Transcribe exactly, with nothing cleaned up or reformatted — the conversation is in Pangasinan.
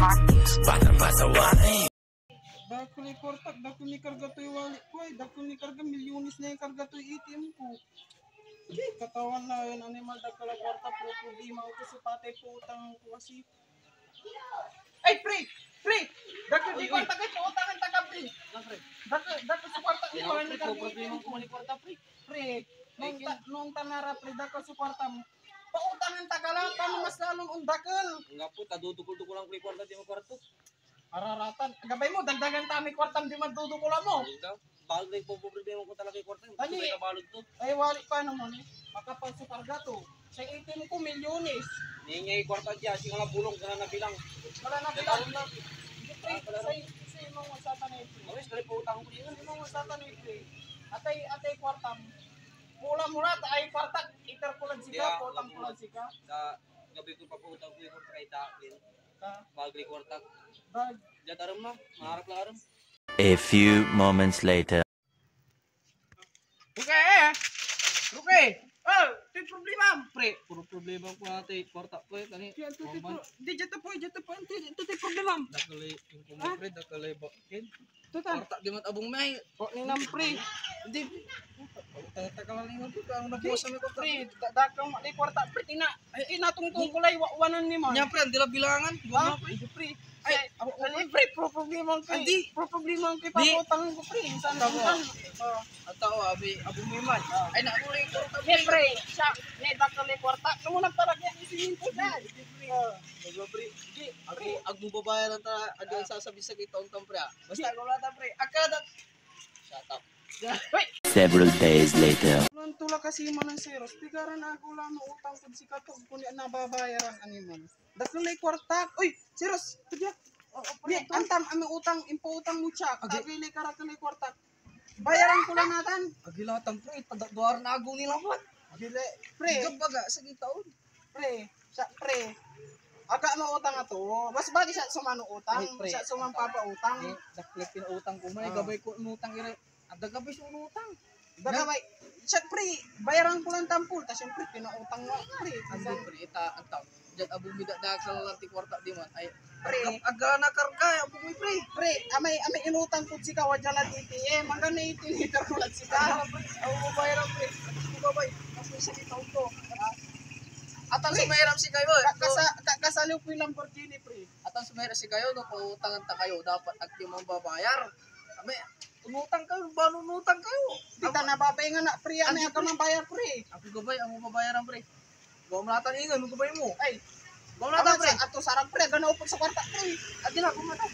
Bata pasawan eh. Dakel ni kuartak, dakel ni karga toy wallet ko ay, dakel ni karga, milyones na yung karga toy A T M ko. Di, katawan na yun, animal, dakel a kuarta, pro problema ko, so patay po utang ko kasi. Ay, pre! Pre! Dakel ni kuartak ay pautangan ta ka, pre! Dakel, dakel so kuartak ni kuarta, pre! Pre, nung ta, nung tanara, pre, dakel so kuarta mo. Pautangan ta ka la, paano mas lalon ondakel? Nga po, tadudukol-dukolan ko yung kuarta, di mo kuarta. Araratan. Gabay mo, dagdagan ta may kuarta, di man dudukolan mo. Bago na yung problema ko talaga yung kuarta. Tani. Ay, wali pa naman eh. Makapal so karga to. Sa A T M ko, milyones. Ningay kuarta dyan, sige nga bulong, gana na bilang. Wala na bilang. Hindi, pre, sa, sa imong satan eh, pre. Awis, dali po utang ko dito. Sa imong satan eh, pre. Atay, atay kuarta mo. Mula-mula, ay kuarta, iter ko lang sika, utang ko lang sika. Sa gabi ko pa po utang ko yung kuarta kay Dakin. Bagli kuarta. Bag. Diyan, aram na. Maharap lang, aram. A few moments later. Okay, eh. Okay. Oh, ito'y problema, pre. Puro problema ko natin. Kuarta ko eh, kani. Yan, ito, ito, Roman. Di, dyan to po, dyan to po. Ito, ito, ito, problema. Dakel ni, yung Ah? Pre, dakel ni ba? Ken? Ito, ta. Kuarta di mat abung may. O, ninam, pre. Di. Tanga-tanga lang yun, pre. Ang Di, nagbusa may kuarta. Pre, da-, dakel ni kuarta, pre, tina. Ay, inatong-tong ko lay wa-, wanan ni man. Nya, pre, andi la bilangan. Ah, Guma. Pre, pre. Ay, Ay, abo, ano, pre, pro problema ko, eh. Andi. Pro problema ko, Di. Papautang ko, pre. Insan, Tama. Insan. Oh. Atawa, abi, abung may man. Ah. Ay, nakulay ko, Hey, pre, siya, may dakel ni kuarta. Kamu nagparagyan ni siminto dyan. Oh. Diba, pre? Di, ag mo, ag mo babayaran ta, ag Ah. Sasabi sa kita, untang, pre, ah. Basta, Di. Wala ta, pre. Akada. Shut up. Hoy! Several days later. Ulan tula kasi man ang Seros. Pigaran ako lang no utang kod sikato. Kung di nababayaran, animal. Dakel ni kuartak. Uy, Seros, tagya. Oh, oh, Di, pre, antam, ano utang, impo utang mo siya. Agi. Kagili ka rakel ni kuartak. Bayaran ko lang natan. Agi la tan, pre, tada-, duar na ago ni laman. Agi la, pre. Agi baga, sige taon. Pre, sa, pre. Aga mo utang ato. Mas bagi siya sumano utang, Ay, pre. Siya suman papautang. Eh, daklet pinautang ko, may Ah. Gabay ko inutang ira. Ang dagabay so inutang. Dagabay. Siyempre, bayaran ko lang tampol. Ta siyempre, pinautang mo, pre. Ando, pre, ita, antam. Diyan, abong midadakal lang ti kuarta di man. Ay, Pre. Ag-, aga na karga, abong mi, pre. Pre, amay, amay inutang ko sika, wadya na A T M. Hanggang na itinitar ko lang sika. Ako, pre. Ako, bayaran, pre. Ako, babay. Mas may sakit ako to. Atan Pre. Sumayram si kayo, eh. Ka-, kasa-, ka-, kasaliw ko yung Lamborghini, pre. Atan sumayram si kayo, no? Pautangan ta kayo. Dapat agti man babayar. Amay, Umutang kayo, bano umutang kayo? Di ta nababay nga na, pre, ano Ano, yung pre? Kamang bayar, pre? Ako gabay, ang mababayaran, pre. Gawam natan ingan, ano gabay mo? Ay, Gawam natan, pre. Ato sarang, pre, gana upot sa kwarta, pre. Adi na, gawam natan.